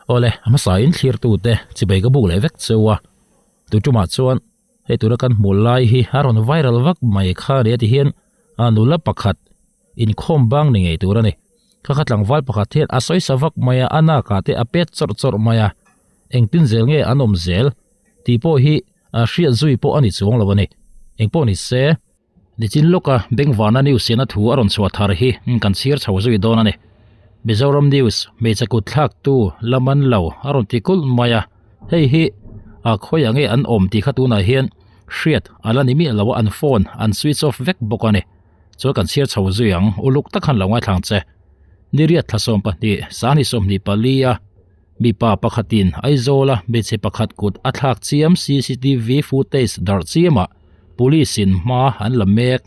Awle, a hmasa in thlirtute chibai ka buk leh vek cheu a, tutumah chuan hei tura kan hmuh lai hi a rawn viral vak mai kha a ni a ti hian a nula pakhat inkhawm bang ni ngei tur a ni. Kha kha tlangval pakhat hian a sawi sa vak mai a, a nakah te a pet chawrh chawrh mai a, engtin zel nge an awm zel tih pawh hi a hriat zui pawh a ni chuang lo a ni. Engpawh ni se. Nichin lawka Bengvana News ina thu a rawn chhuah thar hi kan chhir chho zui dawn a ni. Mizoram News hmeichhe kut thlaktu la man lo a rawn ti kulh mai a, hei hi a khawiah nge an awm tih kha tunah hian hriat a la ni miah lo a, an phone an switch off vek bawk a ni. Chuan kan chhir chho zui ang, uluk tak khan lo ngaithlang che. Niriat thla 12, Sangni 24 a mipa pakhatin Aizawla hmeichhe pakhat kut a thlak chiam cctv footage darh chiamah Police in hma an la mek.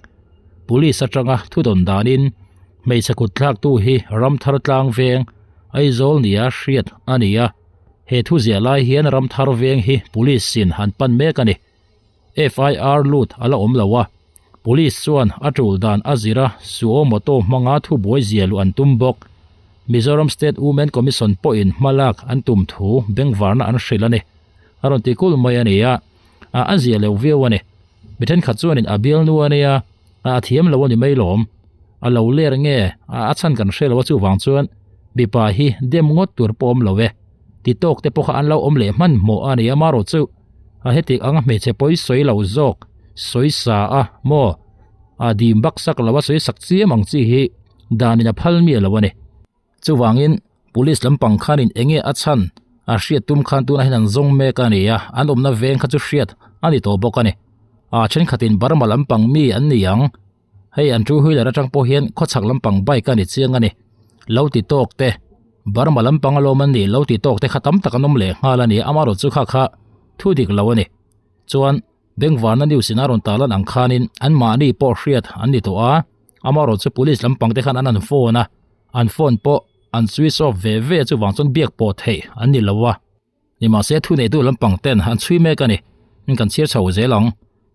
Police atanga thudawn danin hmeichhe kut thlaktu hi Ramthar tlang veng Aizawl nia hriat a ni a. He thu ziah lai hian Ramthar veng hi Police in an pan mek a ni. FIR lut a la awm lo a. Police chuan a tul dan a zir a suo moto hmanga thubuai zia luh an tum bawk. Mizoram State Women Commission pawhin hmalak an tum thu bengvarna an hrilh a ni. A rawn ti kulh mai a ni a. A a zia lo viau a ni. Mi thenkhat chuanin a bialnu a nia, a a thiam lo a ni mai lawm. A lo ler nge, a a chhan kan hre lo a chuvang chuan mipa hi dem ngawt tur pawh awm lo e. Ti tawk te pawh kha an lo awm leh hmanhmawh a ni a marawh chu a heti anga hmeichhe pawi sawi lo zawk sawi sa a maw a dim bak sak lo a sawi sak chiam ang chi hi danin a phal miah lo a ni. Chuvangin, Police lampang khanin enge a chhan a hriat tum khan tunah hian an zawng mek a ni a, an awmna veng kha chu hriat a ni tawh bawk a ni. A thenkhatin Burma lampang mi an ni ang, hei an two wheeler atang pawh hian khawchhak lampang bike a ni chiang a ni. Lo ti tawk te, Burma lampang alawm an nih lo ti tawk te kha tam tak an awm leh nghal a ni, amaherawhchu chu kha kha thu dik lo a ni. Chuan. Bengvarna news in a rawn tarlan ang khanin anmahni pawh hriat an ni tawh a, amaherawh chu police lampang te khan an an phone a, an phone pawh an switch off ve ve a chuvang chuan biak pawh theih an ni lo a. Nimahse thuneitu lampang ten an chhui mek a ni, kan chhiar chho zel ang.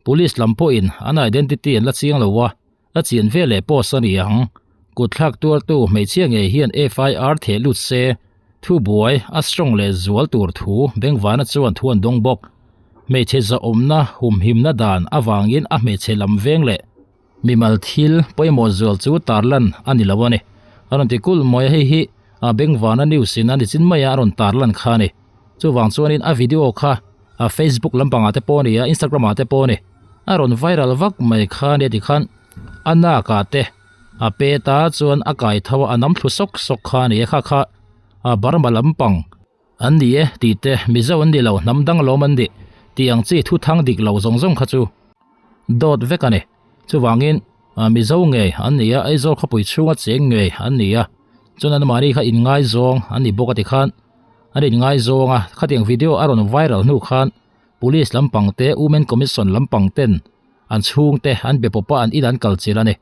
Police lam pawhin an identity an la chiang lo a, a chian ve leh post a ni ang. Kutthlak tuartu hmeichhia ngei hian FIR theh lut se, Thubuai a strong leh zual tur thu Bengvana chuan thu an dawng bawk. Hmeichhe zahawmna humhimna dan avangin a hmeichhe lam veng leh mimal thil pawimawh zual chu tarlan a ni lo a ni. A rawn ti kulh mawi a, hei hi Bengvana news in a ni chin mai a, a rawn tarlan kha a ni. Chuvang chuanin a video kha Facebook lampangah te pawh a ni a, Instagram ah te pawh a ni. A rawn viral vak mai kha a nia tikhan a nakah te A pet a chuan a kai tho a, a nam thlu sawk sawk kha a ni e kha kha a Burma lampang an ni e tih te Mizo an ni lo hnam dang alawm an nih tih ang chi thu thang dik lo zawng zawng kha chu dawt vek a ni. Chuvangin Mizo ngei an ni a, Aizawl khawpui chhunga cheng ngei an ni a, chuan anmahni kha inngaizawng an ni bawk a tikhan an inngaizawng a, khatiang video a rawn viral hnu khan Police lampang te Women Commission lampang ten an chhungte an be pawp a an in an kal chilh a ni.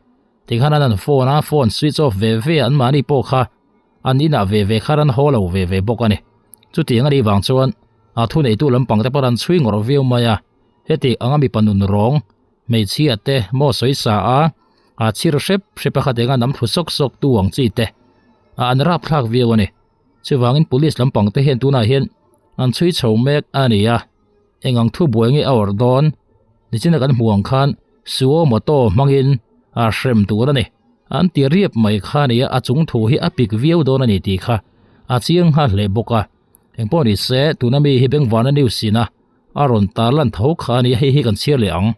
Tikhan an an phone a, phone switch off ve ve an mahni pawh kha an inah ve ve khan an haw lo ve ve bawk a ni. Chutiang a nih vang chuan a thuneitu lampang te pawh an chhui ngawrh viau mai a, heti anga mipa nun rawng hmeichhia te maw sawi sa a, a chhir hrep hrep a khatenga nam thlu sawk sawk tu ang chi te a an rapthlak viau a ni. Chuvangin police lampang te hian tunah hian an chhui chho mek a ni a. Eng ang thu buai nge a awrh dawn? Nichina kan hmuh ang khan suo moto hmangin a hrem tur a ni. An ti riap mai kha a ni a, a chung thu hi a pik viau dawn a ni tih kha a chiang nghal hle bawk a. Engpawh ni se, tuna mi hi Bengvarna News ina a rawn tarlan tho kha a ni a, hei hi kan chhiar leh ang.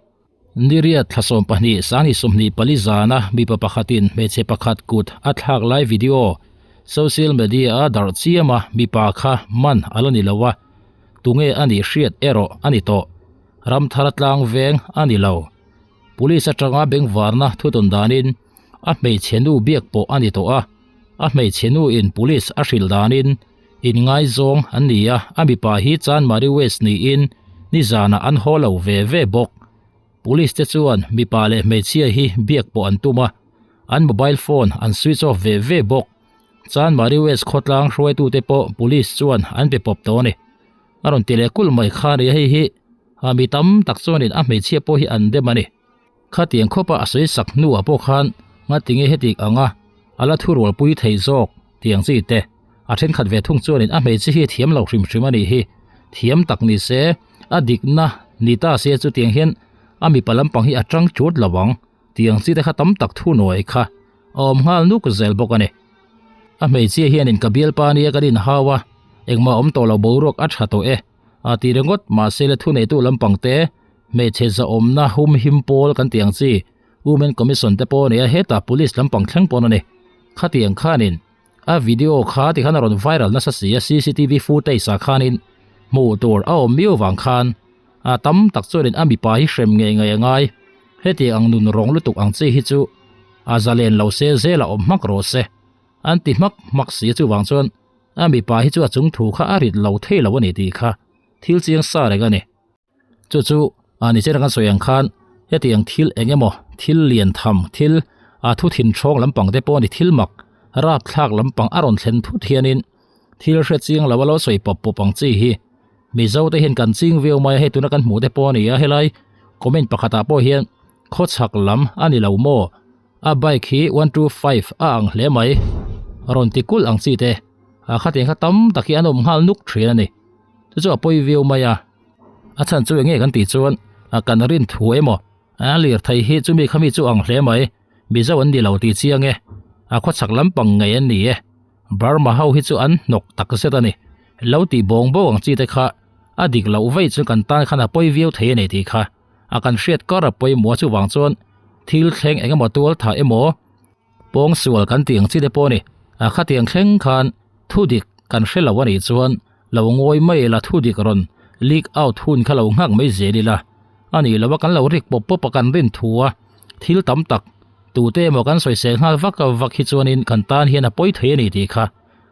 Niriat thla 12 Sangni 24 zana mipa pakhatin hmeichhe pakhat kut a thlak lai video social media a darh chiam a, mipa kha man a la ni lo a, tunge a nih hriat erawh a ni tawh. Ramthar tlang veng a ni lo. Police atanga bengvarna thutawn danin a hmeichhe nu biak pawh a ni tawh a, a hmeichhe nu in police a hrilh danin Inngaizawng an ni a, a mipa hi Chanmari West niin nizanah an haw lo ve ve bawk. Police te chuan mipa leh hmeichhia hi biak pawh an tum a, an mobile phone an switch off ve ve bawk. Chanmari West khawtlang hruaitute pawh police chuan an be pawp tawh a ni. A rawn ti leh kulh mai kha a ni a, hei hi mi tam tak chuanin a hmeichhia pawh hi an dem a ni. Khatiang khawpa a sawi sak hnuah pawh khan ngatinge heti anga a la thurualpui thei zawk tih ang chi te. A thenkhat ve thung chuanin a hmeichhe hi a thiam lo hrim hrim a nih hi. Thiam tak ni se, a dikna ni ta se chutiang hian a mipa lampang hi a tang chut lo ang tih ang chi te kha tam tak thu nuai kha a awm nghal nuk zel bawk a ni. A hmeichhia hianin ka bialpa nia kan inhau a, engmah awm tawh lo boruak a tha tawh e a ti ringawt mahse la thuneitu lampang te hmeichhe zahawmna hum him pawl kan tih ang chi Women Commission te pawh a nia hetah police lampang thleng pawn a ni. Khatiang khanin a video kha tikhan a rawn viral nasa si a cctv footage ah khanin hmuh tur a awm miau vang khan a tam tak chuanin a mipa hi hrem ngei ngei a ngai. Hetiang ang nun rawng lutuk ang chi hi chu a zalen lo se zel a awm hmak rawh se an ti hmak hmak si a chuvang chuan a mipa hi chu a chung thu kha a rit lo thei lo a ni tih kha thil chiang sa reng a ni. Chu chu a ni chen a kan sawi ang khan hetiang thil eng emaw thil lian tham thil a thu thin ṭhawng lampang te pawh a ni thil mak rapthlak lampang a rawn thlen thut hianin thil hre chiang lo a lo sawi pawp pawp ang chi hi Mizo te hian kan ching viau mai a hei tuna kan hmuh te pawh a ni a helai comment pakhatah pawh hian khawchhak lam a ni lo maw a bike hi 125 a ang hle mai rawn ti kulh ang chi te a khatiang kha tam tak hi an awm nghal nuk thin a ni chu chu a pawi viau mai a. A chhan chu enge kan tih chuan a kan rin thu emaw a lirthei hi chumi khami chu ang hle mai Mizo an ni lo tih chiang e a khawchhak lampang ngei an ni e Burma ho hi chu an hnawk tak zet a ni lo tih bawng bawng ang chi te kha a dik loh vei chu kan tan khan a pawi viau thei a ni tih kha a kan hriat kar a pawimawh a chuvang chuan thil thleng eng emaw tual thah emaw Pawng sual kan tih ang chi te pawh a ni. A khatiang thleng khan thu dik kan hre lo a nih chuan lo ngawi mai ila thu dik rawn leak out hun kha lo nghak mai zel ila. A nih loh a kan lo rik pawp pawp a kan rin thu a, thil tam tak tute emaw kan sawisel nghal vak vak hi chuanin kan tan hian a pawi thei a ni tih kha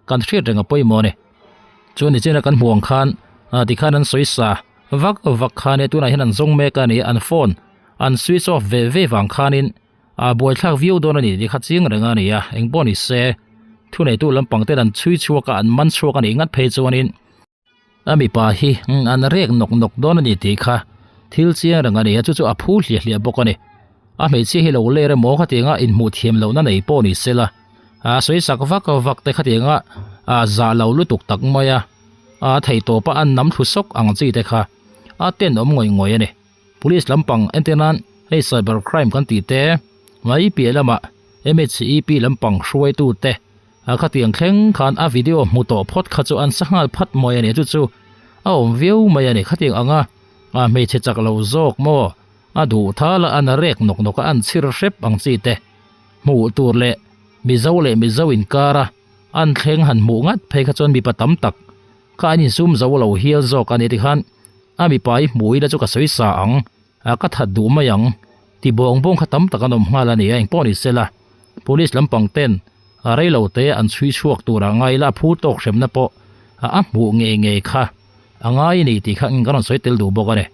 kan hriat reng a pawimawh a ni. Chuan nichina kan hmuh ang khan tikhan an sawisa vak vak khan e tunah hian an zawng mek a ni an phone an switch off ve ve vang khanin A buaithlak viau dawn a ni tih kha chiang reng a ni a, eng pawh ni se, thuneitu lampang ten an chhui chhuak a, an man chhuak a nih ngat phei chuanin a mipa hi an rek nawk nawk dawn a ni tih kha thil chiang reng a ni a, chu chu a phu hliah hliah bawk a ni. A hmeichhia hi lo ler emaw khatianga inhmuh thiam lohna nei pawh ni se la, a sawi sak vak vak te khatianga a zah lo lutuk tak mai a, a theihtawpa an nam thlu sawk ang chi te kha a tenawm ngawih ngawih a ni. Police lampang entir nan hei cyber crime kan tih te mai piah lamah MHEP lampang hruaitu te a khatiang thleng khan a video hmu tawh phawt kha chu an sa nghal phat mawi a ni chu chu a awm viau mai a ni khatiang anga a hmeichhe chak lo zawk maw a duh thal a an rek nawk nawk a an chhir hrep ang chi te hmuh tur leh Mizo leh Mizo inkar a an thleng han hmuh ngat phei kha chuan mipa tam tak kha an insum zo lo hial zawk a ni tikhan A mipa i hmuh ila chu ka sawi sa ang, a ka that duh mai ang, ti bawng bawng kha tam tak an awm nghal a ni a, engpawh ni sela police lampang ten a rei lo te an chhui chhuak tur a ngai ila a phu tawk hremna pawh a hmuh ngei ngei kha a ngai a ni tih kha ka rawn sawi tel duh bawk a ni.